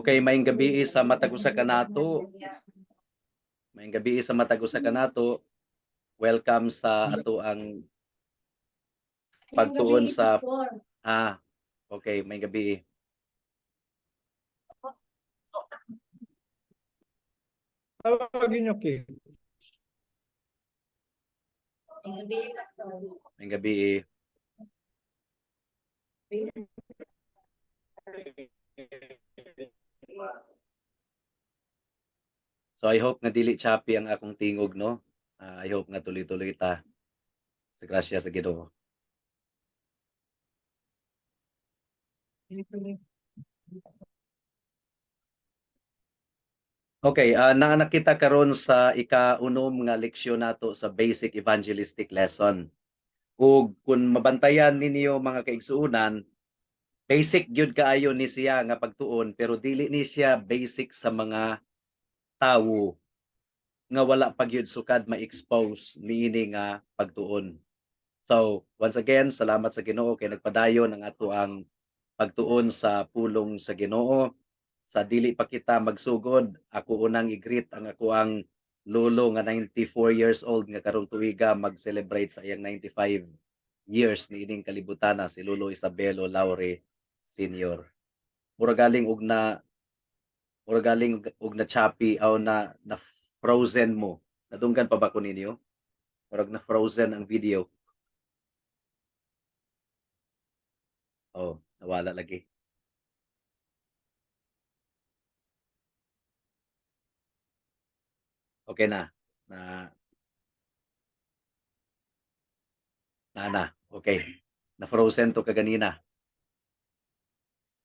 Okay, maayong gabii sa matag usa kanato. Maayong gabii sa matag usa kanato. Welcome sa atoang pagtuon sa ah, okay, maayong gabii. Tawagin niyo, Kate. Maayong gabii. So I hope nga dili choppy ang akong tingog, no? Ah, I hope nga tuloy-tuloy ta. Sa grasya sa Ginoo. Okay, naa na kita karon sa ika-unom nga leksyon nato sa basic evangelistic lesson. Ug kung mabantayan ninyo, mga kaigsuonan, basic gyud kaayo ni siya nga pagtuon, pero dili ni siya basic sa mga tawo nga wala pa gyud sukad ma-expose niini nga pagtuon. So, once again, salamat sa Ginoo kay nagpadayon ang atoang pagtuon sa pulong sa Ginoo. Sa dili pa kita magsugod, ako unang i-greet ang akoang lolo nga 94 years old nga karong tuiga mag-celebrate sa iyang 95 years niining kalibutana, si Lolo Isabelo Laure Senior. Mura galing og na choppy aw na frozen mo. Nadunggan pa ba ko ninyo? Murag na frozen ang video. Oh, nawala lagi. Okay na. Na na na. Okay. Na frozen to kaganina.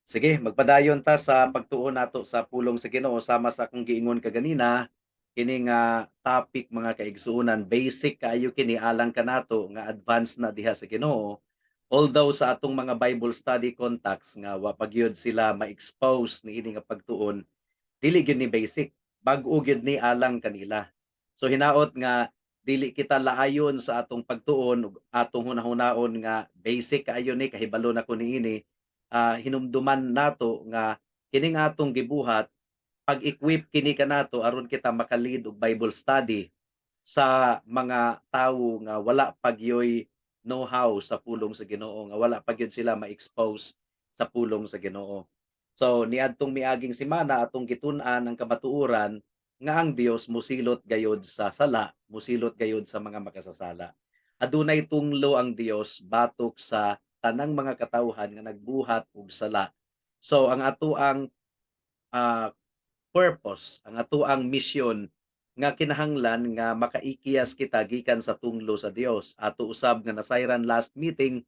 Sige, magpadayon ta sa pagtuon nato sa pulong sa Ginoo. Sama sa akong giingon kaganina, kini nga topic, mga kaigsuonan, basic kaayo kini alang kanato nga advance na diha sa Ginoo. Although sa atong mga Bible study contacts nga wa pa gyud sila ma-expose niini nga pagtuon, dili gyud ni basic, bag-o gyud ni alang kanila. So hinaot nga dili kita laayon sa atong pagtuon ug atong hunahunaon nga basic kaayo ni, kahibalo na ko niini. Hinumduman nato nga kining atong gibuhat, pag-equip kini kanato aron kita maka-lead og Bible study sa mga tawo nga wala pa gyoy know-how sa pulong sa Ginoo, nga wala pa gyud sila ma-expose sa pulong sa Ginoo. So niadtong miaging semana, atong gitun-an ang kamatuoran nga ang Dios musilot gayod sa sala, musilot gayod sa mga makasasala. Adunay tunglo ang Dios batok sa tanang mga katawhan nga nagbuhat og sala. So ang atoang purpose, ang atoang misyon nga kinahanglan nga makaikiyas kita gikan sa tunglo sa Dios. Ato usab nga nasayran last meeting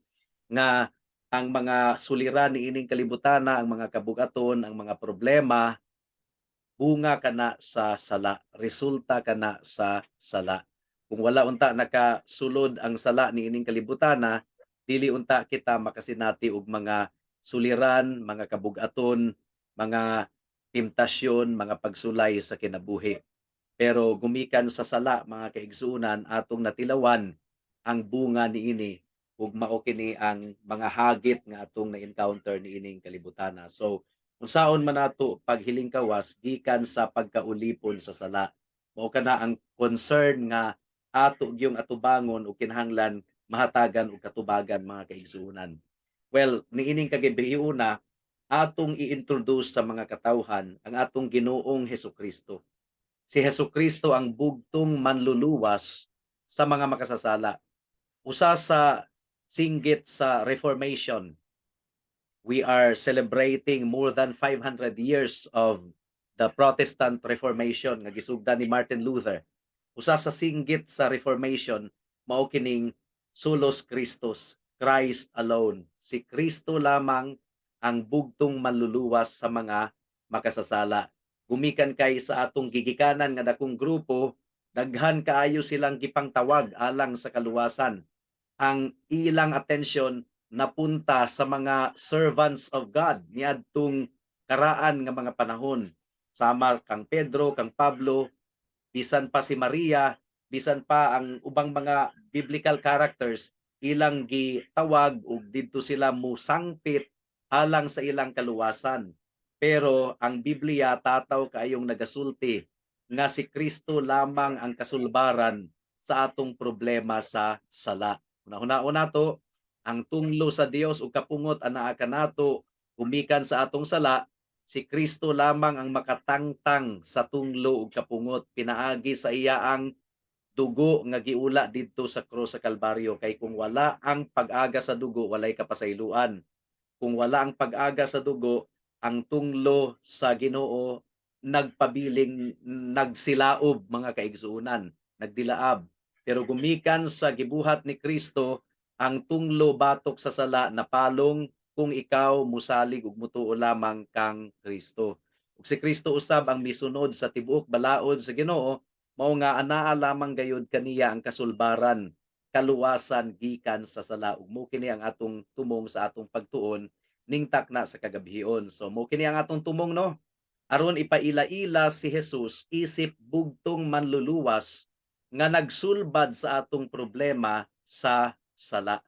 nga ang mga suliran niining kalibutana, ang mga kabugaton, ang mga problema, bunga kana sa sala, resulta kana sa sala. Kung wala unta nakasulod ang sala niining kalibutana, dili unta kita makasinati og mga suliran, mga kabugaton, mga temptasyon, mga pagsulay sa kinabuhi. Pero gumikan sa sala, mga kaigsuonan, atong natilawan ang bunga niini ug mao kini ang mga hagit nga atong na-encounter niining kalibutana. So unsaon man nato paghiling kawas gikan sa pagkaulipon sa sala? Mao kana ang concern nga ato gyung atubangon ug kinahanglan mahatagan og katubagan, mga kaigsuonan. Well, niining kagabiuna, atong i-introduce sa mga katawhan ang atong Ginoong Hesukristo. Si Hesukristo ang bugtong manluluwas sa mga makasasala. Usa sa singgit sa Reformation. We are celebrating more than 500 years of the Protestant Reformation nga gisugdan ni Martin Luther. Usa sa singgit sa Reformation mao kining Solus Christus, Christ alone. Si Kristo lamang ang bugtong manluluwas sa mga makasasala. Gumikan kay sa atong gigikanan nga dakong grupo, daghan kaayo silang gipangtawag alang sa kaluwasan. Ang ilang atensyon napunta sa mga servants of God niadtong karaan nga mga panahon. Sama kang Pedro, kang Pablo, bisan pa si Maria, bisan pa ang ubang mga biblical characters, ilang gitawag ug didto sila musangpit alang sa ilang kaluwasan. Pero ang Biblia tataw kaayong nagasulti nga si Kristo lamang ang kasulbaran sa atong problema sa sala. Una-una to, ang tunglo sa Dios ug kapungot anaa kanato gumikan sa atong sala, si Kristo lamang ang makatangtang sa tunglo ug kapungot pinaagi sa iya ang dugo nga giula didto sa krus sa Kalbaryo, kay kung wala ang pag-aga sa dugo, walay kapasayloan. Kung wala ang pag-aga sa dugo, ang tunglo sa Ginoo nagpabiling nagsilaob, mga kaigsuonan, nagdilaab. Pero gumikan sa gibuhat ni Kristo, ang tunglo batok sa sala napalong kung ikaw musalig ug mutuo lamang kang Kristo. Ug si Kristo usab ang misunod sa tibuok balaod sa Ginoo, mao nga anaa lamang gayud kaniya ang kasulbaran, kaluwasan gikan sa sala. Ug mo kini ang atong tumong sa atong pagtuon ning takna sa kagabhion. So mo kini ang atong tumong, no? Aron ipaila-ila si Jesus isip bugtong manluluwas nga nagsulbad sa atong problema sa sala.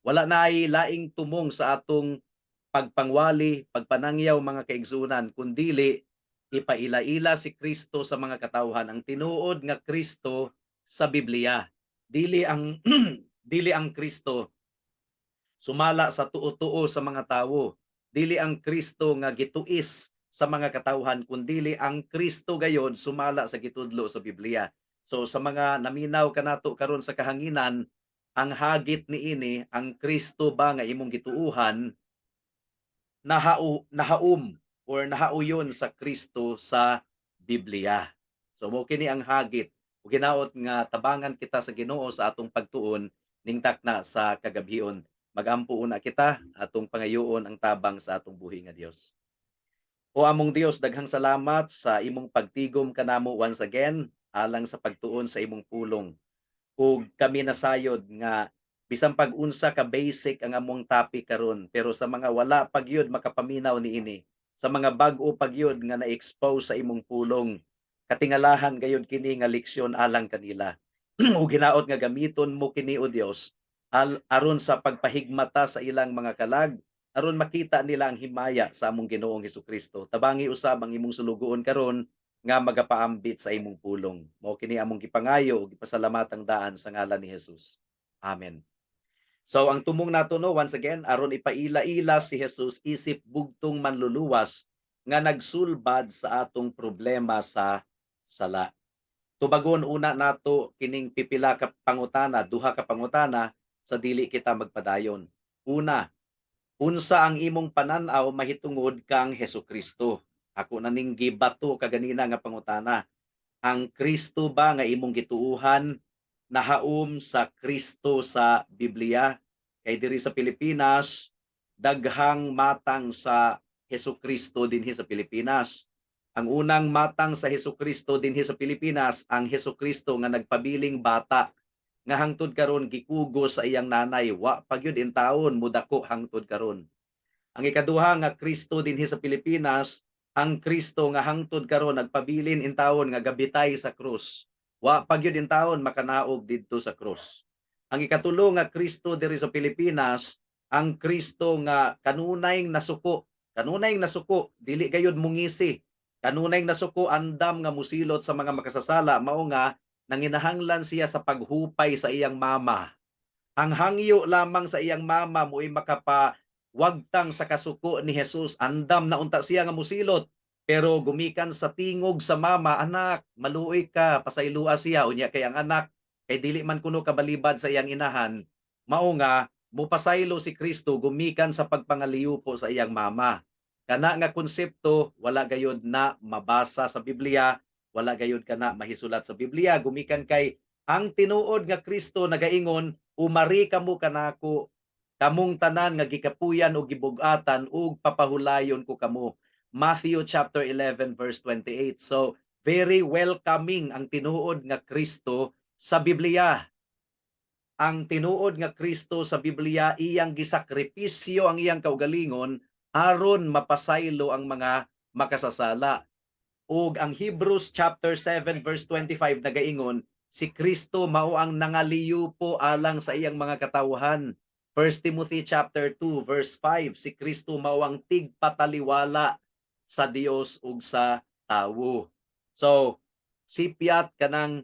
Wala na ay laing tumong sa atong pagpangwali, pagpanangyaw, mga kaigsunan, kundili ipaila-ila si Kristo sa mga katawhan, ang tinuod nga Kristo sa Biblia. Dili ang Kristo sumala sa tuo-tuo sa mga tawo. Dili ang Kristo nga gituis sa mga katawhan, kundili ang Kristo gayon sumala sa gitudlo sa Biblia. So sa mga naminaw kanato karon sa kahanginan, ang hagit niini, ang Kristo ba nga imong gituuhan nahaum or nahauyon sa Kristo sa Biblia? So mo kini ang hagit ug hinaot nga tabangan kita sa Ginoo sa atong pagtuon ning takna sa kagabhion. Magampo una kita, atong pangayoon ang tabang sa atong buhi nga Dios. O among Dios, daghang salamat sa imong pagtigom kanamo once again alang sa pagtuon sa imong pulong. Ug kami nasayod nga bisan pag unsa ka basic ang among topic karon, pero sa mga wala pa gyud makapaminaw niini, sa mga bag-o pa gyud nga na-expose sa imong pulong, katingalahan gayud kini nga leksyon alang kanila. Ug hinaot nga gamiton mo kini, o Dios, aron sa pagpahigmata sa ilang mga kalag, aron makita nila ang himaya sa among Ginoong Hesukristo. Tabangi usab ang imong sulugoon karon nga magapaambit sa imong pulong. Mao kini among gipangayo ug gipasalamatang daan sa ngalan ni Jesus. Amen. So ang tumong nato, no, once again, aron ipaila-ila si Jesus isip bugtong manluluwas nga nagsulbad sa atong problema sa sala. Tubagon una nato kining pipila ka pangutana, duha ka pangutana sa dili kita magpadayon. Una, unsa ang imong panan-aw mahitungod kang Hesukristo? Ako na ning gibato kaganina nga pangutana. Ang Kristo ba nga imong gituuhan nahaom sa Kristo sa Biblia? Kay diri sa Pilipinas, daghang matang sa Hesukristo dinhi sa Pilipinas. Ang unang matang sa Hesukristo dinhi sa Pilipinas, ang Hesukristo nga nagpabiling bata nga hangtod karon gikugo sa iyang nanay, wa pa gyud intawon mudako hangtod karon. Ang ikaduha nga Kristo dinhi sa Pilipinas, ang Kristo nga hangtod karon nagpabilin intawon nga gabitay sa krus. Wa pa gyud intawon makanaog didto sa krus. Ang ikatulo nga Kristo diri sa Pilipinas, ang Kristo nga kanunay nasuko, dili gayud mungisi. Kanunay nasuko, andam nga musilot sa mga makasasala, mao nga nanginahanglan siya sa paghupay sa iyang mama. Ang hangyo lamang sa iyang mama mo'y makapawagtang sa kasuko ni Jesus. Andam na unta siya nga musilot. Pero gumikan sa tingog sa mama, "Anak, maluoy ka, pasaylua siya." Unya kay ang anak, kay dili man kuno kabalibad sa iyang inahan, mao nga mupasaylo si Kristo gumikan sa pagpangaliyupo sa iyang mama. Kana nga konsepto wala gayud na mabasa sa Biblia, wala gayud kana mahisulat sa Biblia, gumikan kay ang tinuod nga Kristo nagaingon, "Umari kamo kanako, kamong tanan nga gikapuyan og gibug-atan, ug papahulayon ko kamo." Matthew chapter 11 verse 28. So very welcoming ang tinuod nga Kristo sa Biblia. Ang tinuod nga Kristo sa Biblia, iyang gisakripisyo ang iyang kaugalingon aron mapasaylo ang mga makasasala. Ug ang Hebrews chapter 7 verse 25 nagaingon, si Kristo mao ang nangaliyupo alang sa iyang mga katawhan. 1 Timothy chapter 2 verse 5, si Kristo mao ang tigpataliwala. sa Dios ug sa tawo. So, sipyat kanang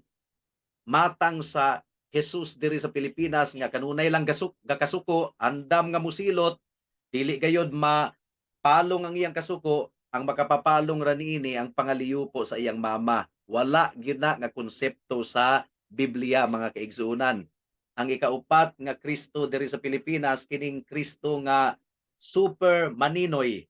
matang sa Jesus diri sa Pilipinas nga kanunay lang gakasuko, andam nga musilot, dili gayod mapalong ang iyang kasuko, ang makapapalong ra niini ang pangaliyupo sa iyang mama. Wala gyud na nga konsepto sa Biblia, mga kaigsuonan. Ang ikaupat nga Kristo diri sa Pilipinas, kining Kristo nga super maninoy.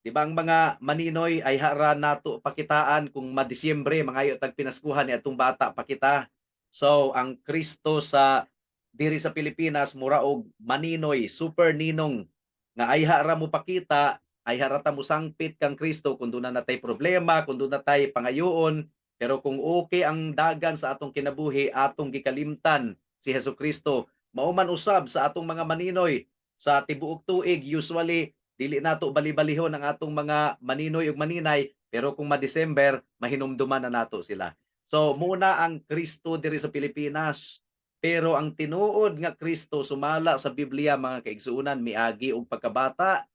Di ba ang mga maninoy ay hara nato pakitaan kung ma-Disyembre, mangayo tag pinaskuhan ni atong bata pakita. So ang Kristo sa diri sa Pilipinas mura og maninoy, super ninong nga ay hara mo pakita, ay harata mo sangpit kang Kristo kung duna na tay problema, kung duna tay pangayoon, pero kung okay ang dagan sa atong kinabuhi, atong gikalimtan si Hesus Kristo. Mao man usab sa atong mga maninoy sa tibuok tuig, usually dili nato bali-balihon ang atong mga maninoy ug maninay, pero kung ma-December, mahinumduman na nato sila. So muna ang Kristo diri sa Pilipinas. Pero ang tinuod nga Kristo sumala sa Biblia, mga kaigsuonan, miagi og pagkabata,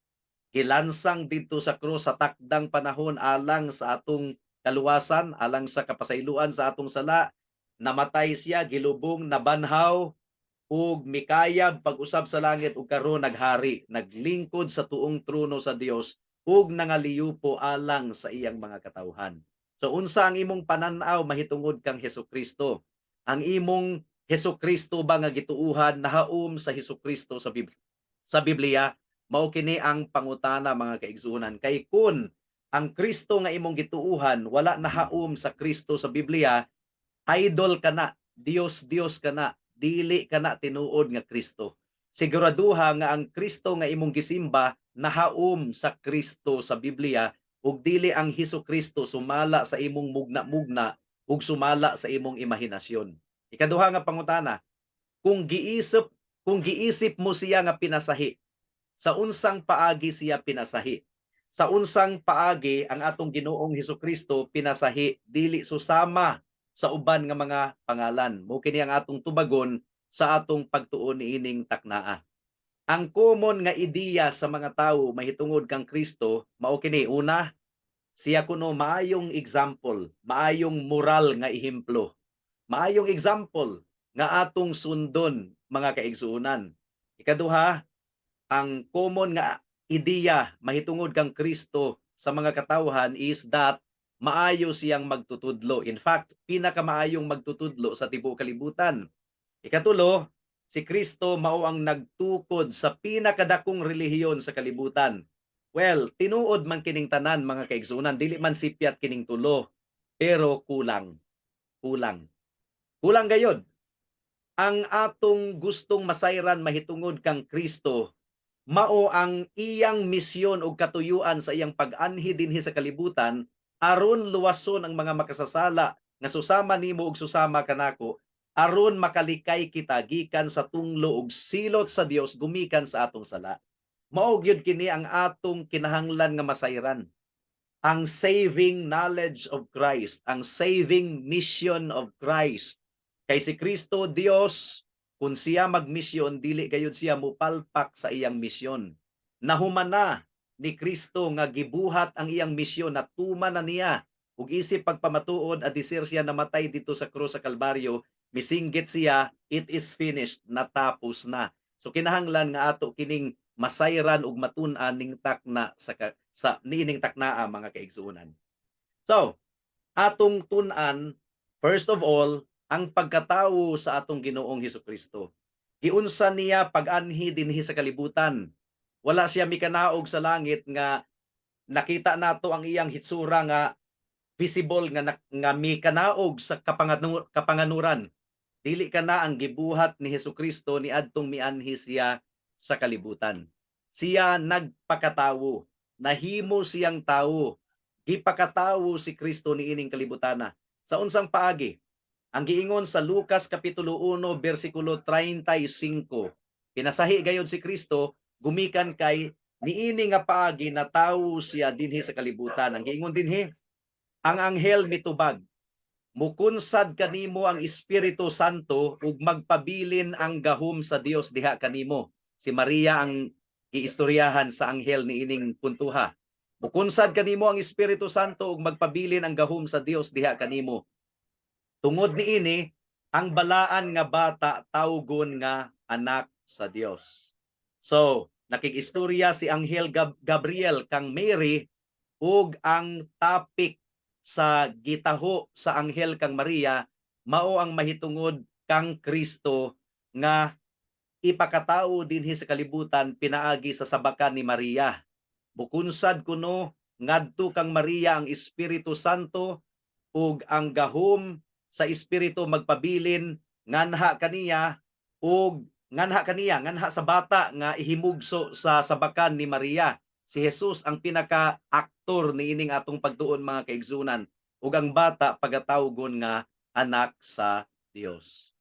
gilansang didto sa krus sa takdang panahon alang sa atong kaluwasan, alang sa kapasayloan sa atong sala. Namatay siya, gilubong, nabanhaw, ug mikayab pag-usab sa langit ug karon naghari, naglingkod sa tuong trono sa Dios ug nangaliyupo alang sa iyang mga katawhan. So unsa ang imong panan-aw mahitungod kang Hesus Kristo? Ang imong Hesus Kristo ba nga gituuhan nahaom sa Hesus Kristo sa Biblia? Mao kini ang pangutana, mga kaigsuonan, kay kun ang Kristo nga imong gituuhan wala nahaom sa Kristo sa Biblia, idol ka na, Dios Dios ka na, dili ka na tinuod nga Kristo. Siguraduha nga ang Kristo nga imong gisimba nahaom sa Kristo sa Biblia ug dili ang Hesus Kristo sumala sa imong mugna-mugna ug sumala sa imong imahinasyon. Ikaduha nga pangutana, kung giisip mo siya nga pinasahi, sa unsang paagi siya pinasahi? Sa unsang paagi ang atong Ginoong Hesus Kristo pinasahi dili susama sa uban nga mga pangalan? Mao kini ang atong tubagon sa atong pagtuon niining taknaa. Ang common nga ideya sa mga tawo mahitungod kang Kristo mao kini: una, siya kuno maayong example, maayong moral nga ehemplo. Maayong example nga atong sundon, mga kaigsuonan. Ikaduha, ang common nga ideya mahitungod kang Kristo sa mga katawhan is that maayo siyang magtutudlo. In fact, pinakamaayong magtutudlo sa tibuok kalibutan. Ikatulo, si Kristo mao ang nagtukod sa pinakadakong relihiyon sa kalibutan. Well, tinuod man kining tanan, mga kaigsuonan, dili man sipyat kining tulo, pero kulang. Kulang. Kulang gayod. Ang atong gustong masayran mahitungod kang Kristo mao ang iyang misyon ug katuyuan sa iyang pag-anhi dinhi sa kalibutan aron luwason ang mga makasasala nga susama nimo ug susama kanako, aron makalikay kita gikan sa tunglo ug silot sa Dios gumikan sa atong sala. Mao gyud kini ang atong kinahanglan nga masayran. Ang saving knowledge of Christ, ang saving mission of Christ. Kay si Kristo Dios, kung siya magmisyon, dili gayud siya mupalpak sa iyang misyon. Nahuman na ni Kristo nga gibuhat ang iyang misyon, natuman na niya. Ug isip pagpamatuod, adisir siya namatay dito sa krus sa Kalbaryo, misinggit siya, "It is finished," natapos na. So kinahanglan nga ato kining masayran ug matun-an ning takna sa niining taknaa, mga kaigsuonan. So, atong tun-an first of all ang pagkatawo sa atong Ginoong Hesukristo. Giunsa niya pag-anhi dinhi sa kalibutan? Wala siya mikanaog sa langit nga nakita nato ang iyang hitsura nga visible nga mikanaog sa kapanganuran. Dili kana ang gibuhat ni Hesukristo niadtong mianhi siya sa kalibutan. Siya nagpakatawo, nahimo siyang tawo. Gipakatawo si Kristo niining kalibutana. Sa unsang paagi? Ang giingon sa Lucas kapitulo 1 bersikulo 35. Pinasahi gayod si Kristo gumikan kay niini nga paagi natawo siya dinhi sa kalibutan. Ang giingon dinhi, ang anghel mitubag, "Mukunsad kanimo ang Espiritu Santo ug magpabilin ang gahom sa Dios diha kanimo." Si Maria ang giistoryahan sa anghel niining puntuha. Mukunsad kanimo ang Espiritu Santo ug magpabilin ang gahom sa Dios diha kanimo. Tungod niini, ang balaan nga bata tawgon nga Anak sa Dios. So, nakig-istorya si Anghel Gabriel kang Mary ug ang topic sa gitaho sa anghel kang Maria mao ang mahitungod kang Kristo nga ipakatao dinhi sa kalibutan pinaagi sa sabakan ni Maria. Mukunsad kuno ngadto kang Maria ang Espiritu Santo ug ang gahom sa Espiritu magpabilin nganha kaniya ug nganha kaniya, nganha sa bata nga ihimugso sa sabakan ni Maria. Si Jesus ang pinaka-aktor niining atong pagtuon, mga kaigsunan, ug ang bata pagatawgon nga Anak sa Dios.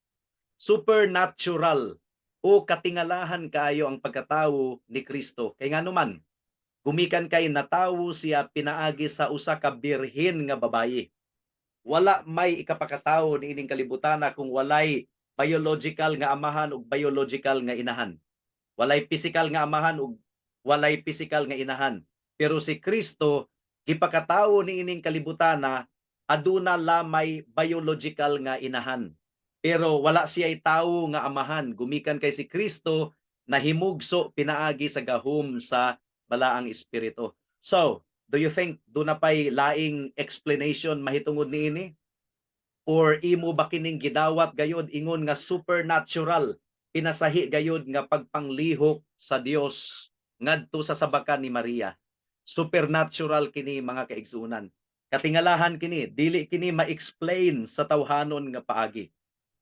Supernatural o katingalahan kaayo ang pagkatawo ni Kristo. Kay ngano man, gumikan kay natawo siya pinaagi sa usa ka birhen nga babayi. Wala may ikapakatawo niining kalibutana kung walay biological nga amahan ug biological nga inahan. Walay physical nga amahan ug walay physical nga inahan. Pero si Kristo gipakatawo niining kalibutana, aduna lamay biological nga inahan. Pero wala siya tawo nga amahan, gumikan kay si Kristo nahimugso pinaagi sa gahom sa Balaang Espiritu. So, do you think duna pay laing explanation mahitungod niini? Or imo ba kining gidawat gayod ingon nga supernatural, pinasahi gayod nga pagpanglihok sa Dios ngadto sa sabakan ni Maria? Supernatural kini, mga kaigsunan. Katingalahan kini, dili kini ma-explain sa tawhanon nga paagi.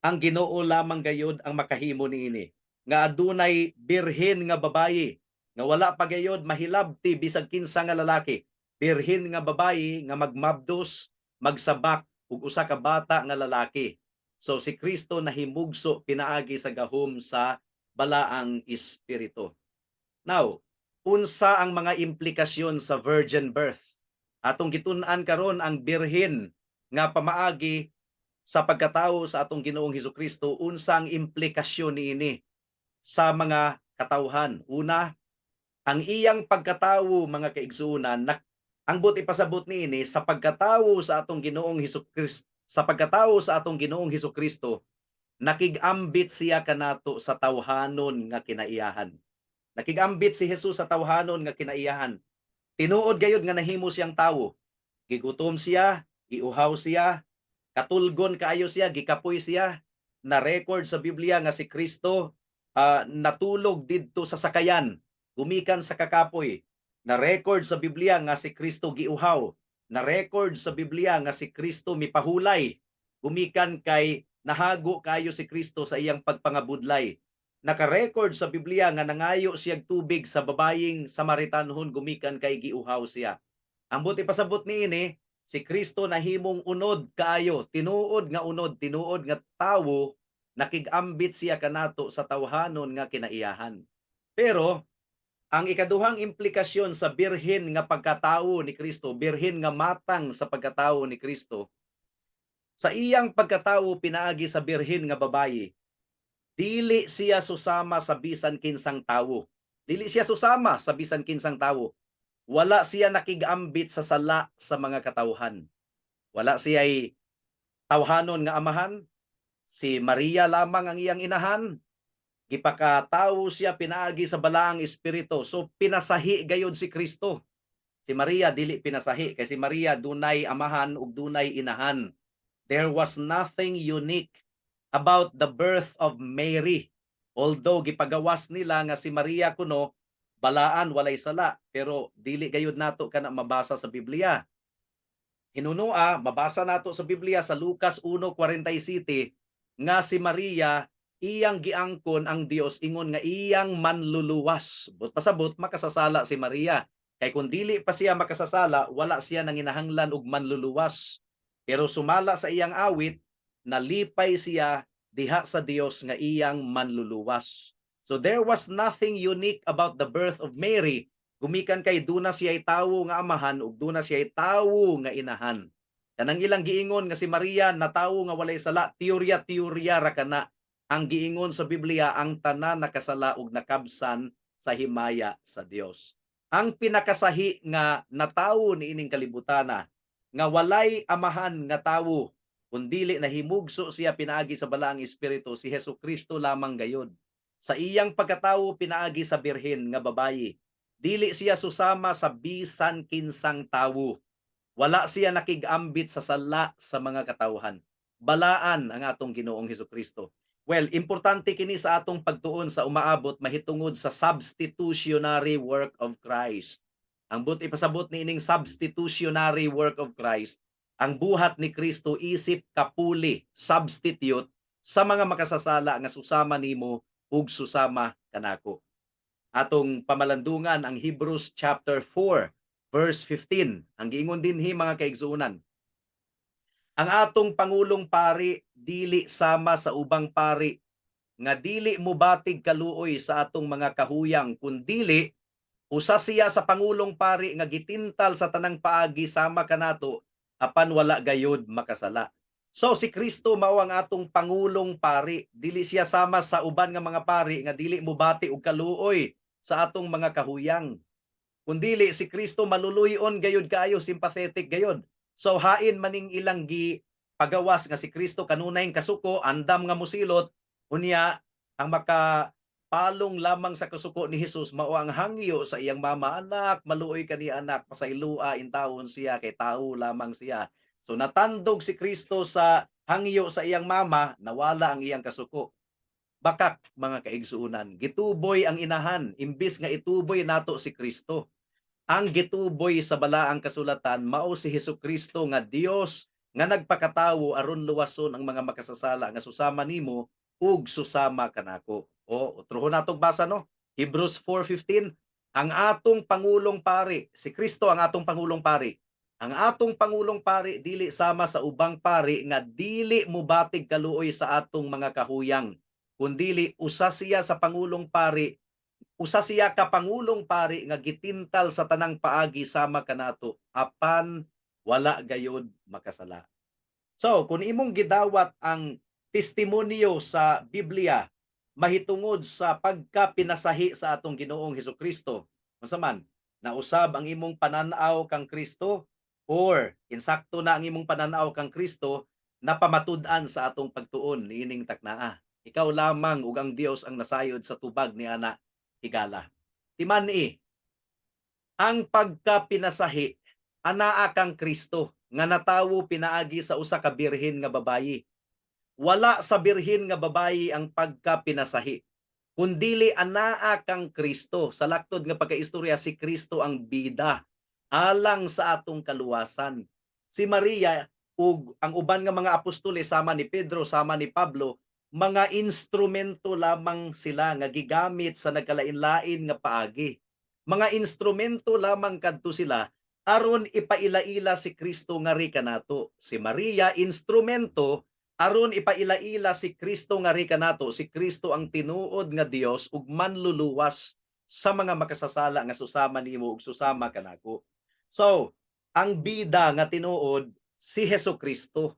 Ang Ginoo lamang gayod ang makahimo niini. Nga adunay birhen nga babayi nga wala pa gayod mahilabti bisag kinsa nga lalaki. Birhen nga babayi nga magmabdos, magsabak ug usa ka bata nga lalaki. So si Kristo nahimugso pinaagi sa gahom sa Balaang Espiritu. Now, unsa ang mga implikasyon sa virgin birth? Atong gitun-an karon ang birhen nga pamaagi sa pagkatao sa atong Ginoong Hesukristo, unsa ang implikasyon niini sa mga katawhan? Una, ang iyang pagkatawo, mga kaigsuonan, na, ang buot ipasabot niini sa pagkatawo sa atong Ginoong Hesukristo, sa pagkatawo sa atong Ginoong Hesukristo, nakig-ambit siya kanato sa tawhanon nga kinaiyahan. Nakig-ambit si Jesus sa tawhanon nga kinaiyahan. Tinuod gayud nga nahimo siyang tawo. Gigutom siya, giuhaw siya, katulgon kaayo siya, gikapoy siya. Na-record sa Biblia nga si Kristo natulog didto sa sakayan gumikan sa kakapoy. Na-record sa Biblia nga si Kristo giuhaw. Na-record sa Biblia nga si Kristo mipahulay gumikan kay nahago kayo si Kristo sa iyang pagpangabudlay. Naka-record sa Biblia nga nangayo siyag tubig sa babayeng Samaritanhon gumikan kay giuhaw siya. Ang buot ipasabot niini, si Kristo nahimong unod kaayo, tinuod nga unod, tinuod nga tawo, nakig-ambit siya kanato sa tawhanon nga kinaiyahan. Pero ang ikaduhang implikasyon sa birhen nga pagkatawo ni Kristo, birhen nga matang sa pagkatawo ni Kristo, sa iyang pagkatawo pinaagi sa birhen nga babayi, dili siya susama sa bisan kinsang tawo. Dili siya susama sa bisan kinsang tawo. Wala siya nakig-ambit sa sala sa mga katawhan. Wala siya'y tawhanon nga amahan. Si Maria lamang ang iyang inahan. Gipakatawo siya pinaagi sa Balaang Espiritu. So pinasahi gayod si Kristo. Si Maria dili pinasahi kay si Maria dunay amahan ug dunay inahan. There was nothing unique about the birth of Mary. Although gipagawas nila nga si Maria kuno balaan, walay sala, pero dili gayud nato kana mabasa sa Biblia. Hinunua, mabasa nato sa Biblia sa Lucas 1:47 nga si Maria iyang giangkon ang Dios ingon nga iyang manluluwas. Buot pasabot, makasasala si Maria. Kay kung dili pa siya makasasala, wala siya nanginahanglan og manluluwas. Pero sumala sa iyang awit, nalipay siya diha sa Dios nga iyang manluluwas. So there was nothing unique about the birth of Mary gumikan kay duna siya'y tawo nga amahan ug duna siya'y tawo nga inahan. Kanang ilang giingon nga si Maria natawo nga walay sala, teorya teorya ra kana. Ang giingon sa Biblia, ang tanan nakasala ug nakabsan sa himaya sa Dios. Ang pinakasahi nga natawo niining kalibutana nga walay amahan nga tawo kun dili nahimugso siya pinaagi sa Balaang Espiritu, si Hesus Kristo lamang gayod. Sa iyang pagkatawo pinaagi sa birhen nga babayi, dili siya susama sa bisan kinsang tawo. Wala siya nakig-ambit sa sala sa mga katawhan. Balaan ang atong Ginoong Hesus Kristo. Well, importante kini sa atong pagtuon sa umaabot mahitungod sa substitutionary work of Christ. Ang buot ipasabot niining substitutionary work of Christ, ang buhat ni Kristo isip kapuli, substitute sa mga makasasala nga susama nimo ug susama kanako. Atong pamalandungan ang Hebrews chapter 4 verse 15. Ang giingon dinhi, mga kaigsuonan, ang atong pangulong pari dili sama sa ubang pari nga dili mubatig kaluoy sa atong mga kahuyang, kundili usa siya sa pangulong pari nga gitintal sa tanang paagi sama kanato, apan wala gayod makasala. So si Kristo mao ang atong pangulong pari, dili siya sama sa uban nga mga pari nga dili mubati og kaluoy sa atong mga kahuyang. Kundili si Kristo maluluyon gayud kaayo, sympathetic gayud. So hain maning ilang gi pagawas nga si Kristo kanunay kasuko, andam nga musilot, unya ang maka palong lamang sa kasuko ni Jesus mao ang hangyo sa iyang mama, "Anak, maluoy ka niya, anak, pasaylua intawon siya kay tao lamang siya." So natandog si Kristo sa hangyo sa iyang mama, nawala ang iyang kasuko. Bakak, mga kaigsuonan, gituboy ang inahan imbis nga ituboy nato si Kristo. Ang gituboy sa Balaang Kasulatan mao si Hesus Kristo nga Dios nga nagpakatawo aron luwason ang mga makasasala nga susama nimo ug susama kanako. O utrohon natong basa, no? Hebrews 4:15, ang atong pangulong pari, si Kristo ang atong pangulong pari. Ang atong pangulong pari dili sama sa ubang pari nga dili mubatig kaluoy sa atong mga kahuyang, kundili usa siya sa pangulong pari, usa siya ka pangulong pari nga gitintal sa tanang paagi sama kanato, apan wala gayod makasala. So, kung imong gidawat ang testimonyo sa Biblia mahitungod sa pagkapinasahi sa atong Ginoong Hesus Kristo, unsa man, nausab ang imong pananaw kang Kristo or insakto na ang imong pananaw kang Kristo na pamatud-an sa atong pagtuon niining taknaa. Ikaw lamang ug ang Dios ang nasayod sa tubag ni ana, higala. Timan-i, ang pagkapinasahi anaa kang Kristo nga natawo pinaagi sa usa ka birhen nga babayi. Wala sa birhen nga babayi ang pagkapinasahi, kundili anaa kang Kristo. Sa laktod nga pagkaistorya, si Kristo ang bida alang sa atong kaluwasan. Si Maria ug ang uban nga mga apostoles sama ni Pedro, sama ni Pablo, mga instrumento lamang sila nga gigamit sa nagkalain-lain nga paagi. Mga instrumento lamang kadto sila aron ipaila-ila si Kristo ngari kanato. Si Maria, instrumento aron ipaila-ila si Kristo ngari kanato. Si Kristo ang tinuod nga Dios ug manluluwas sa mga makasasala nga susama nimo ug susama kanako. So, ang bida nga tinuod si Hesus Kristo.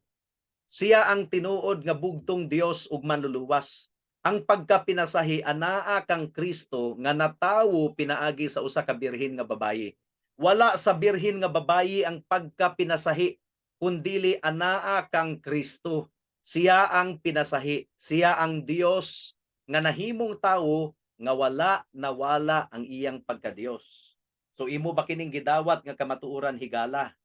Siya ang tinuod nga bugtong Dios ug manluluwas. Ang pagkapinasahi anaa kang Kristo nga natawo pinaagi sa usa ka birhen nga babayi. Wala sa birhen nga babayi ang pagkapinasahi, kundili anaa kang Kristo. Siya ang pinasahi, siya ang Dios nga nahimong tawo nga wala nawala ang iyang pagkadiyos. So imo ba kining gidawat nga kamatuoran, higala?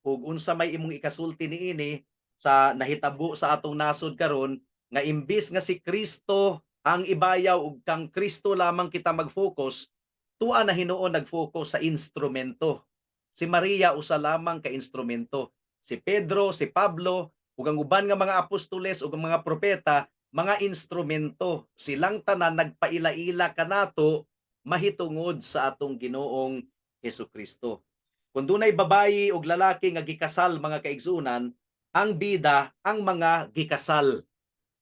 Ug unsa may imong ikasulti niini sa nahitabo sa atong nasod karon nga imbis nga si Kristo ang ibayaw ug kang Kristo lamang kita mag-focus, tua na hinuon nag-focus sa instrumento? Si Maria usa lamang ka instrumento. Si Pedro, si Pablo ug ang uban nga mga apostoles ug ang mga propeta, mga instrumento. Silang tanan nagpaila-ila kanato mahitungod sa atong Ginoong Hesus Kristo. Kung dunay babayi ug lalaki nga gikasal, mga kaigsuonan, ang bida ang mga gikasal.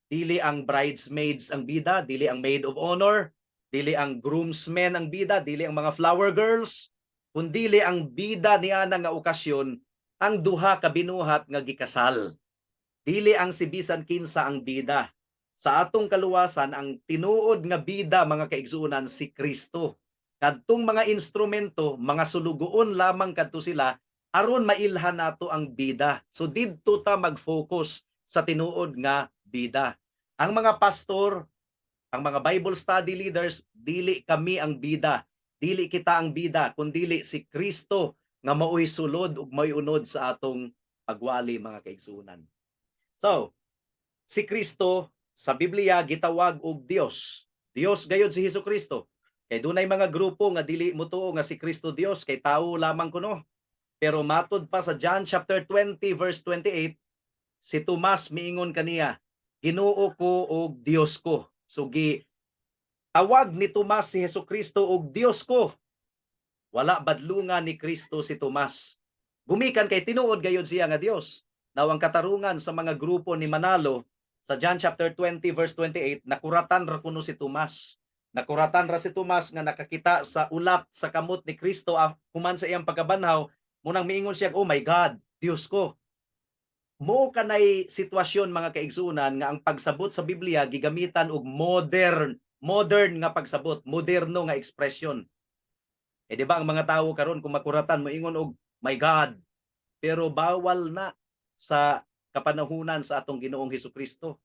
Dili ang bridesmaids ang bida, dili ang maid of honor, dili ang groomsmen ang bida, dili ang mga flower girls, kundili ang bida niana nga okasyon ang duha ka binuhat nga gikasal. Dili ang si bisan kinsa ang bida. Sa atong kaluwasan, ang tinuod nga bida, mga kaigsuonan, si Kristo. Kadtong mga instrumento, mga sulugoon lamang kadto sila aron mailhan nato ang bida. So didto ta mag-focus sa tinuod nga bida. Ang mga pastor, ang mga Bible study leaders, dili kami ang bida. Dili kita ang bida, kundili si Kristo nga maoy sulod ug maoy unod sa atong pagwali, mga kaigsuonan. So, si Kristo sa Biblia gitawag og Dios. Dios gayod si Hesus Kristo. Kay dunay mga grupo nga dili motuo nga si Kristo Dios kay tawo lamang kuno. Pero matod pa sa John chapter 20 verse 28, si Tomas miingon kaniya, "Ginoo ko og Dios ko." So gi tawag ni Tomas si Hesus Kristo og Dios ko. Wala badlungan ni Kristo si Tomas. Gumikan kay tinuod gayod siya nga Dios. Now, ang katarungan sa mga grupo ni Manalo, sa John chapter 20 verse 28, nakuratan ra kuno si Tomas. Nakuratan ra si Tomas nga nakakita sa ulat sa kamot ni Kristo human sa iyang pagkabanhaw, munang miingon siya, "Oh my God, Dios ko." Mo kanay sitwasyon, mga kaigsunan, nga ang pagsabot sa Biblia gigamitan og modern modern nga pagsabot, moderno nga ekspresyon. Eh di ba ang mga tawo karon kung makuratan, moingon og "My God." Pero bawal na sa kapanahunan sa atong Ginoong Hesukristo.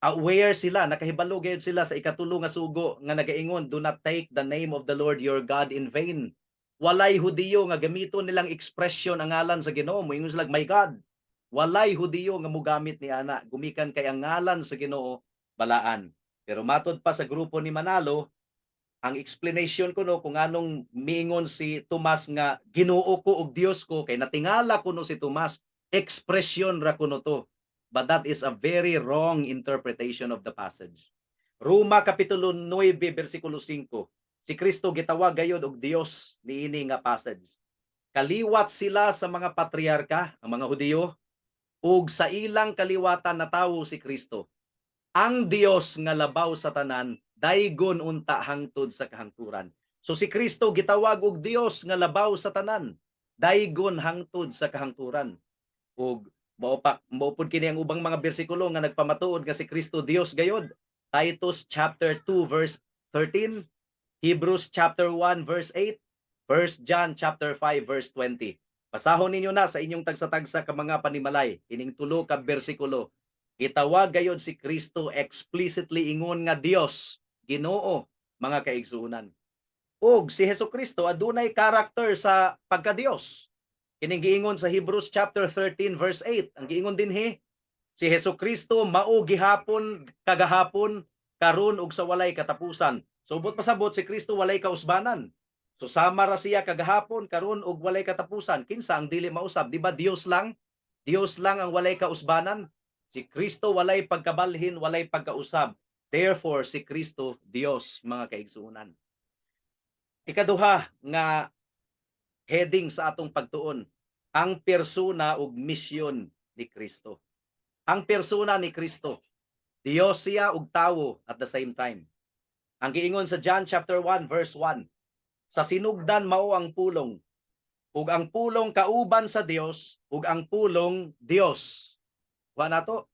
Aware sila, nakahibalo gayud sila sa ikatulo nga sugo nga nagaingon, "Do not take the name of the Lord your God in vain." Walay Hudiyo nga gamiton nilang ekspresyon ang ngalan sa Ginoo, moingon sila, "My God." Walay Hudiyo nga mogamit ni ana, gumikan kay ang ngalan sa Ginoo balaan. Pero matod pa sa grupo ni Manalo, ang explanation ko no kung anong miingon si Tomas nga "Ginoo ko ug Dios ko" kay natingala kuno si Tomas, ekspresyon ra kuno to. But that is a very wrong interpretation of the passage. Roma kapitulo 9 bersikulo 5. Si Kristo gitawag gayod og Dios niini nga passage. Kaliwat sila sa mga patriarka, ang mga Hudiyo, ug sa ilang kaliwatan natawo si Kristo. Ang Dios nga labaw sa tanan, daygon unta hangtod sa kahangturan. So si Kristo gitawag og Dios nga labaw sa tanan, daygon hangtod sa kahangturan. Ug mao pa mao pud kini ang ubang mga bersikulo nga nagpamatuod nga si Kristo Dios gayod. Titus chapter 2 verse 13, Hebrews chapter 1 verse 8, 1 John chapter 5 verse 20. Basahon ninyo na sa inyong tagsa-tagsa ka mga panimalay ining tulo ka bersikulo. Gitawag gayod si Kristo explicitly ingon nga Dios, Ginoo, mga kaigsuonan. Ug si Hesus Kristo adunay karakter sa pagka-Dios. Kining giingon sa Hebrews chapter 13 verse 8. Ang giingon dinhi, si Hesus Kristo mao gihapon, kagahapon, karon ug sa walay katapusan. So ubot pasabot, si Kristo walay kausbanan. So sama ra siya kagahapon, karon ug walay katapusan. Kinsa ang dili mausab? Di ba Dios lang? Dios lang ang walay kausbanan. Si Kristo walay pagkabalhin, walay pagkausab. Therefore, si Kristo Dios, mga kaigsuonan. Ikaduha nga heading sa atong pagtuon, ang persona ug misyon ni Kristo. Ang persona ni Kristo. Dios siya ug tawo at the same time. Ang giingon sa John chapter 1 verse 1, sa sinugdan mao ang Pulong, ug ang Pulong kauban sa Dios, ug ang Pulong Dios. Wa nato.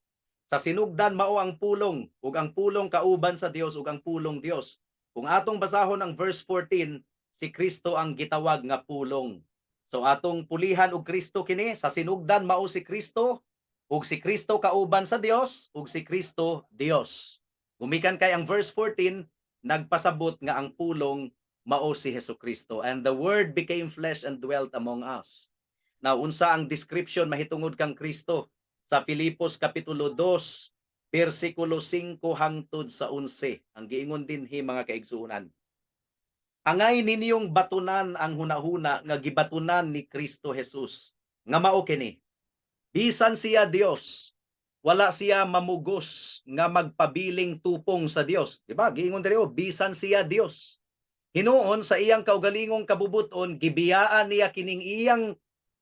Sa sinugdan mao ang Pulong, ug ang Pulong kauban sa Dios, ug ang Pulong Dios. Kung atong basahon ang verse 14, si Kristo ang gitawag nga Pulong. So atong pulihan og Kristo kini, sa sinugdan mao si Kristo, ug si Kristo kauban sa Dios, ug si Kristo Dios. Gumikan kay ang verse 14 nagpasabot nga ang Pulong mao si Hesus Kristo, and the Word became flesh and dwelt among us. Now, unsa ang description mahitungod kang Kristo sa Filipos kapitulo 2 bersikulo 5 hangtod sa 11? Ang giingon dinhi, mga kaigsuonan. Angay ninyong batunan ang hunahuna nga gibatunan ni Kristo Jesus nga mao kini. Bisan siya Dios, wala siya mamugos nga magpabiling tupong sa Dios. Di ba? Giingon diri oh, bisan siya Dios. Hinuon sa iyang kaugalingong kabubuton, gibiyaan niya kining iyang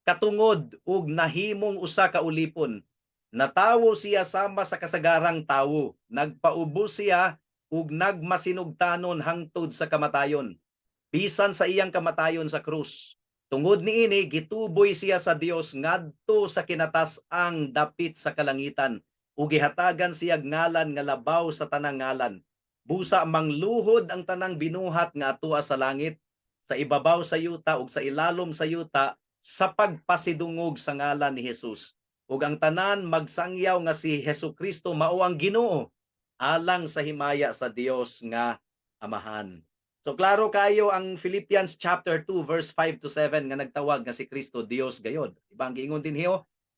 katungod ug nahimong usa ka ulipon. Natawo siya sama sa kasagarang tawo. Nagpaubos siya ug nagmasinugtanon hangtod sa kamatayon, bisan sa iyang kamatayon sa krus. Tungod niini, gituboy siya sa Dios ngadto sa kinatas-ang dapit sa kalangitan ug gihatagan siya ngalan nga labaw sa tanang ngalan. Busa mangluhod ang tanang binuhat nga atua sa langit, Sa ibabaw sa yuta ug sa ilalom sa yuta, sa pagpasidungog sa ngalan ni Jesus, ug ang tanan magsangyaw nga si Hesukristo mao ang Ginoo, alang sa himaya sa Dios nga Amahan. So klaro kayo ang Philippians chapter 2 verse 5 to 7 nga nagtawag nga si Kristo Dios gayod. Iba ang giingon dinhi,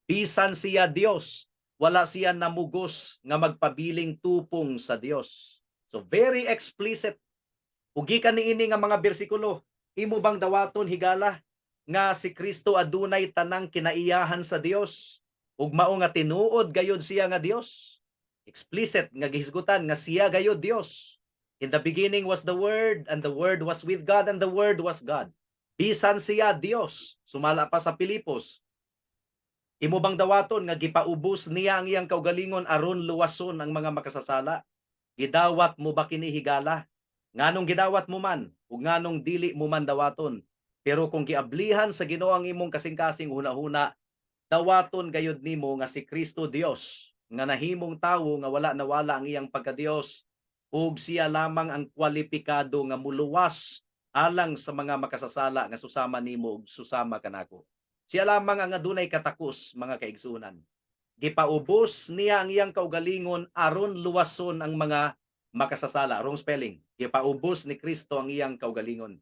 bisan siya Dios, wala siya namugos nga magpabiling tupong sa Dios. So very explicit. Ug gikan niini nga mga bersikulo, imo bang dawaton, higala, nga si Kristo adunay tanang kinaiyahan sa Dios ug mao nga tinuod gayod siya nga Dios? Explicit nga gihisgutan nga siya gayod Dios. In the beginning was the Word, and the Word was with God, and the Word was God. Bisan siya Dios, sumala pa sa Pilipos. Imo bang dawaton nga gipaubos niya ang iyang kaugalingon aron luwason ang mga makasasala? Gidawat mo ba kini, higala? Nganong gidawat mo man ug nganong dili mo man dawaton? Pero kung giablihan sa Ginoo ang imong kasing-kasing hunahuna, dawaton gayud nimo nga si Kristo Dios nga nahimong tawo nga wala nawala ang iyang pagka-Dios, ug siya lamang ang kwalipikado nga muluwas alang sa mga makasasala nga susama nimo ug susama kanako. Siya lamang ang adunay katakos, mga kaigsunan. Gipaubos niya ang iyang kaugalingon aron luwason ang mga makasasala. Wrong spelling. Gipaubos ni Kristo ang iyang kaugalingon.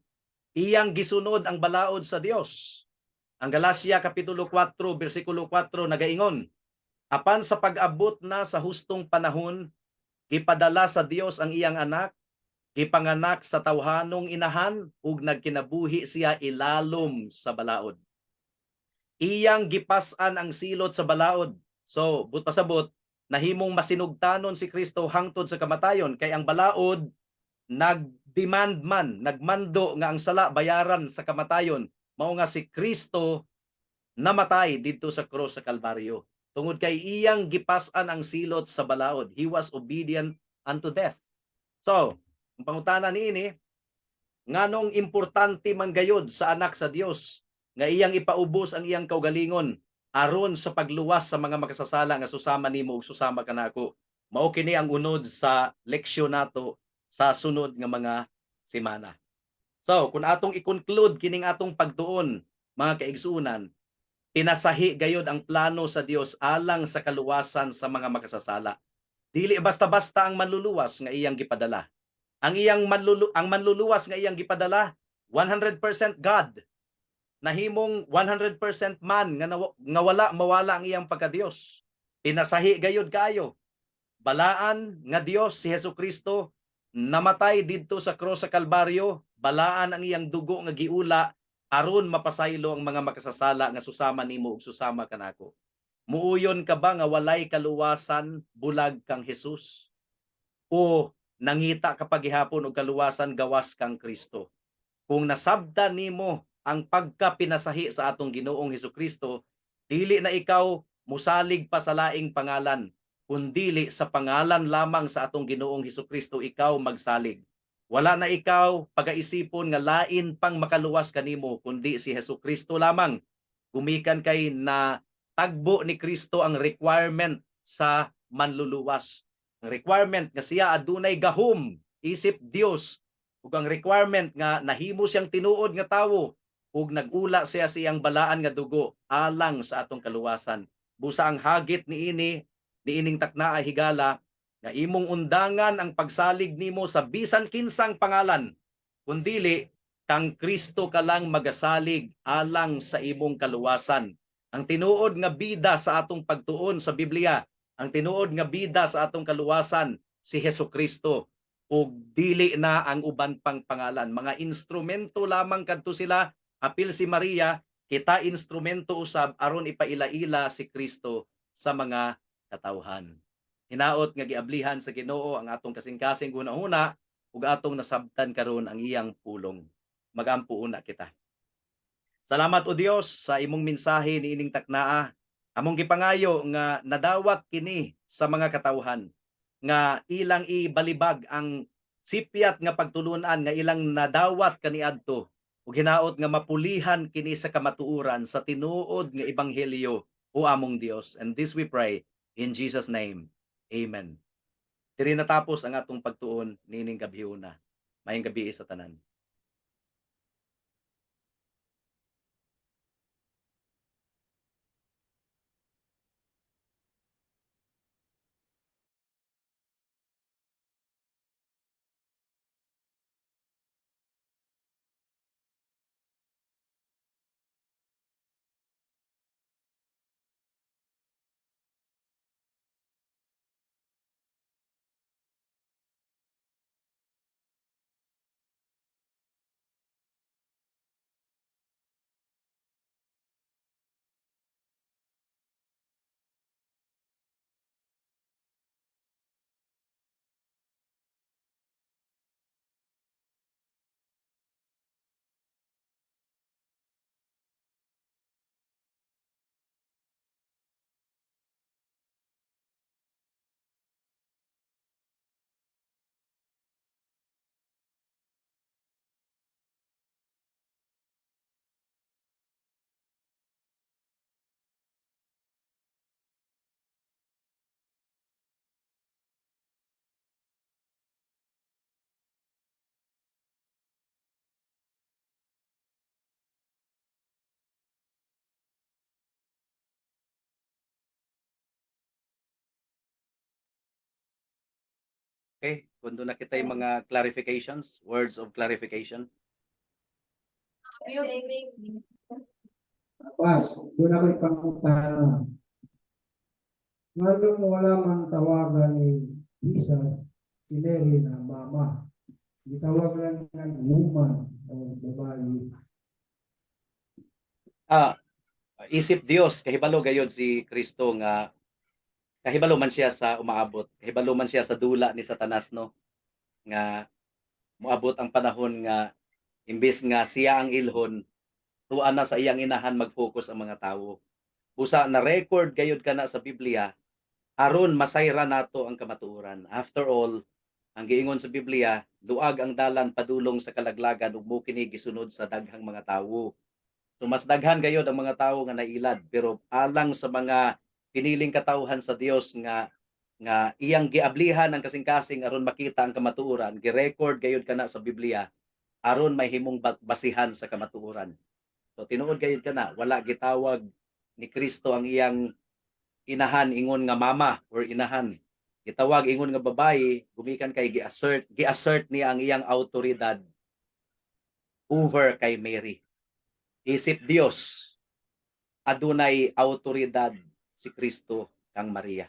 Iyang gisunod ang balaod sa Dios. Ang Galacia kapitulo 4 bersikulo 4 nagaingon, "Apan sa pag-abot na sa hustong panahon, gipadala sa Dios ang iyang anak, gipanganak sa tawhanong inahan, ug nagkinabuhi siya ilalom sa balaod. Iyang gipas-an ang silot sa balaod." So, buot pasabot, nahimong masinugtanon si Kristo hangtod sa kamatayon kay ang balaod nag-demand man, nagmando nga ang sala bayaran sa kamatayon. Mao nga si Kristo namatay didto sa krus sa Kalbaryo. Tungod kay iyang gipas-an ang silot sa balaod. He was obedient unto death. So, ang pangutana niini, nganong importante man gayod sa anak sa Dios nga iyang ipaubos ang iyang kaugalingon aron sa pagluwas sa mga makasasala nga susama nimo ug susama kanako? Mao kini ang unod sa leksyon nato sa sunod nga mga semana. So, kung atong i-conclude kining atong pagtuon, mga kaigsunan, pinasahi gayod ang plano sa Dios alang sa kaluwasan sa mga makasasala. Dili basta-basta ang manluluwas nga iyang gipadala. Ang manluluwas nga iyang gipadala, 100% God. Nahimong 100% man nga wala mawala ang iyang pagka-Dios. Pinasahi gayod kaayo. Balaan nga Dios si Hesus Kristo, namatay didto sa krus sa Kalbaryo, balaan ang iyang dugo nga giula aron mapasaylo ang mga makasasala nga susama nimo ug susama kanako. Muuyon ka ba nga walay kaluwasan bulag kang Jesus? O nangita ka paghihapon og kaluwasan gawas kang Kristo? Kung nasabtan nimo ang pagkapinasahi sa atong Ginoong Hesukristo, dili na ikaw musalig pa sa laing pangalan, kundili sa pangalan lamang sa atong Ginoong Hesukristo ikaw magsalig. Wala na ikaw pagaisipon nga lain pang makaluwas kanimo kundi si Hesukristo lamang. Gumikan kay na tagbo ni Kristo ang requirement sa manluluwas. Ang requirement nga siya adunay gahom isip Dios, ug ang requirement nga nahimo siyang tinuod nga tawo ug nagula siya sa iyang balaan nga dugo alang sa atong kaluwasan. Busa ang hagit niini niining takna ay, higala, nga imong undangan ang pagsalig nimo sa bisan kinsang pangalan, kundili kang Kristo ka lang magasalig alang sa imong kaluwasan. Ang tinuod nga bida sa atong pagtuon sa Biblia, ang tinuod nga bida sa atong kaluwasan, si Hesus Kristo ug dili na ang uban pang pangalan. Mga instrumento lamang kadto sila, apil si Maria. Kita instrumento usab aron ipaila-ila si Kristo sa mga katawhan. Hinaot nga giablihan sa Ginoo ang atong kasing-kasing hunahuna ug atong nasabtan karon ang iyang pulong. Magampo una kita. Salamat, o Dios, sa imong mensahe niining taknaa. Among gipangayo nga nadawat kini sa mga katawhan nga ilang ibalibag ang sipyat nga pagtulunan nga ilang nadawat kaniadto, ug hinaot nga mapulihan kini sa kamatuoran sa tinuod nga ebanghelyo, o among Dios. And this we pray in Jesus' name. Amen. Diri natapos ang atong pagtuon niining gabhiona. Maayong gabii sa tanan. Okay, kung duna na kita'y mga clarifications, words of clarification. Pas, duna ko'y pangutana. Nganong wala man tawagan ni Jesus si Mary na mama? Gitawag lang ng woman o babae. Ah, isip Dios, kahibalo gayod si Kristo nga kahibalo man siya sa umaabot, kahibalo man siya sa dula ni Satanas, no, nga moabot ang panahon nga imbes nga siya ang ilhon, tuwa na sa iyang inahan mag-focus ang mga tawo. Busa na record gayod kana sa Biblia aron masayra nato ang kamatuoran. After all, ang giingon sa Biblia, luag ang dalan padulong sa kalaglagan ug mo kini gisunod sa daghang mga tawo. So mas daghan gayod ang mga tawo nga nailad, pero alang sa mga piniling katawhan sa Dios nga iyang giablihan ang kasing-kasing aron makita ang kamatuoran, gi-record gayod kana sa Biblia aron mahimong basihan sa kamatuoran. So tinuod gayud kana, wala gitawag ni Kristo ang iyang inahan ingon nga mama or inahan. Gitawag ingon nga babayi gumikan kay gi-assert niya ang iyang autoridad over kay Mary. Isip Dios, adunay autoridad si Kristo kang Maria.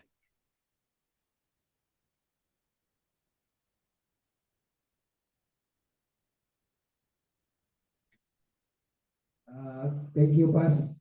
Ah, thank you, Pas.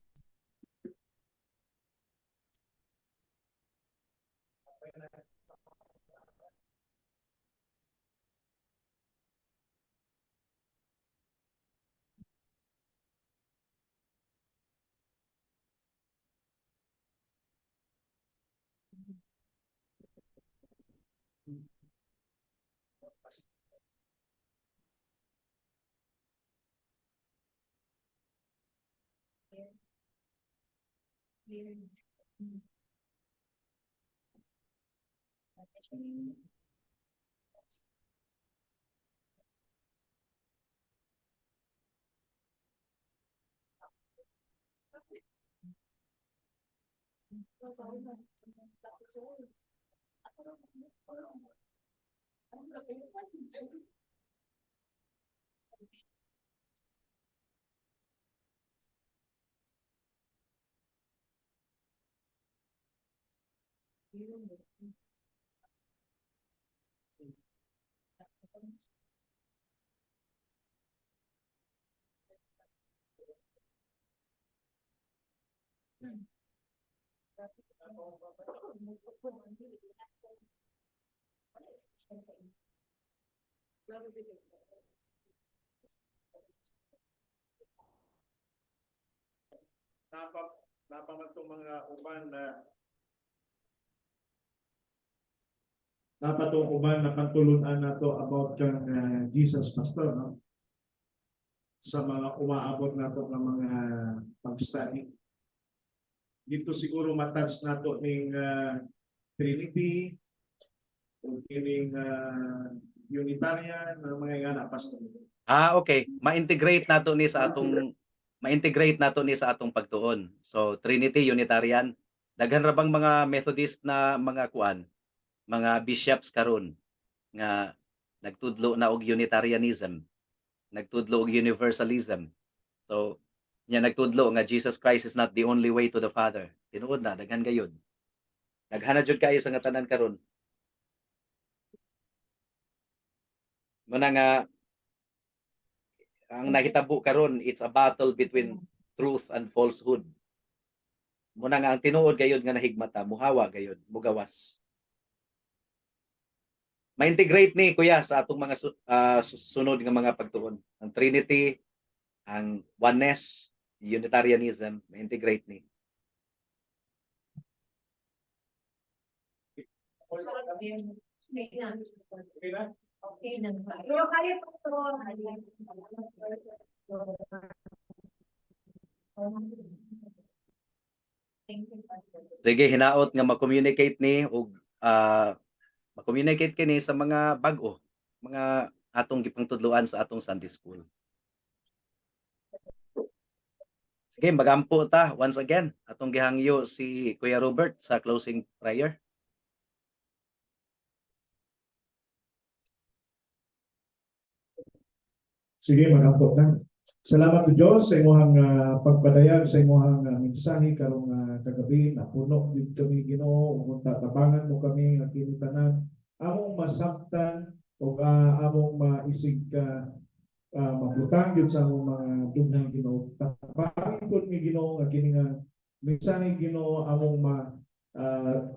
Napa man tong mga uban na Napa tong uban na pantulunan nato about kang Jesus, Pastor, no? Sa mga umaabot nato ng mga pag-study. Dito siguro matouch nato ning Trinity o kining Unitarian, mga ingana, Pastor. Ah, okay. Ma-integrate nato ni sa atong pagtuon. So Trinity, Unitarian, daghan ra bang mga Methodist na mga kuan, mga bishops karon nga nagtudlo na og Unitarianism, nagtudlo og Universalism. So nya nagtudlo nga Jesus Christ is not the only way to the Father. Tinuod na daghan gayud. Daghan na jud kaayo sa nga tanan karon. Muna nga ang nahitabo karon, it's a battle between truth and falsehood. Muna nga ang tinuod gayud nga nahigmata, muhawa gayud, mugawas. Ma-integrate ni, kuya, sa atong mga sunod nga mga pagtuon. Ang Trinity, ang Oneness, Unitarianism, ma-integrate ni. Okay na? Okay na. Pero kaya pa ito. Thank you, Pastor. Sige, hinaot nga ma-communicate ni og ma-communicate kini sa mga bag-o, mga atong gipangtudloan sa atong Sunday school. Sige, magampo ta once again. Atong gihangyo si Kuya Robert sa closing prayer. Sige, magampo na. Salamat to Diyos sa imong pagpadayag sa imong mensahe karong kagabi. Napuno gyud kami, Ginoo, ug tabangan mo kami nga kini tanan among masabtan ug among maisig ka mabutang gyud sa among mga dughan, Ginoo. Tabangi pud mi, Ginoo, nga kini nga mensahe, Ginoo, among ma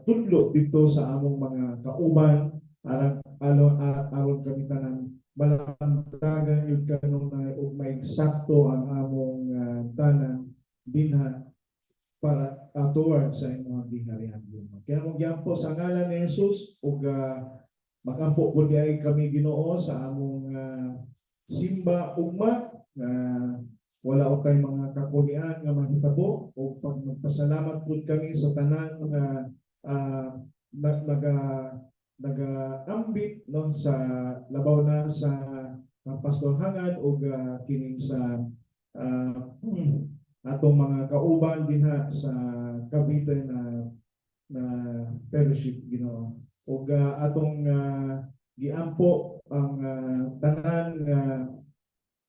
tudlo dito sa among mga kauban aron aron aron kami tanan malamtagan yun kanunay ug maiksakto ang among tanan dinha para towards sa imong gingharian, Ginoo. Kaya mong giampo sa ngalan ni Jesus ug magampo pud diay kami, Ginoo, sa among simba ugma nga wala utay mga kakulian nga mahitabo, ug pag magpasalamat pud kami sa tanan nga naga-ambit, no, sa labaw na sa Pastor Hangad ug kining sa atong mga kauban dinha sa Cavite na na fellowship, Ginoo, ug atong giampo ang tanan nga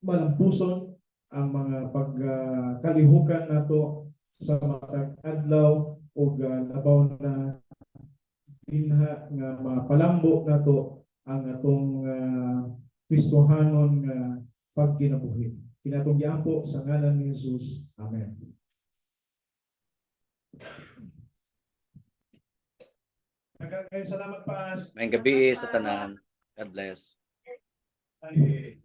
malampuson ang mga pagkalihukan nato sa matag adlaw ug labaw na dinha nga mapalambo nato ang atong Kristohanon nga pagkinabuhi. Kini atong giampo sa ngalan ni Jesus. Amen. Daghang salamat, Pas. Maayong gabii sa tanan. God bless. Ay.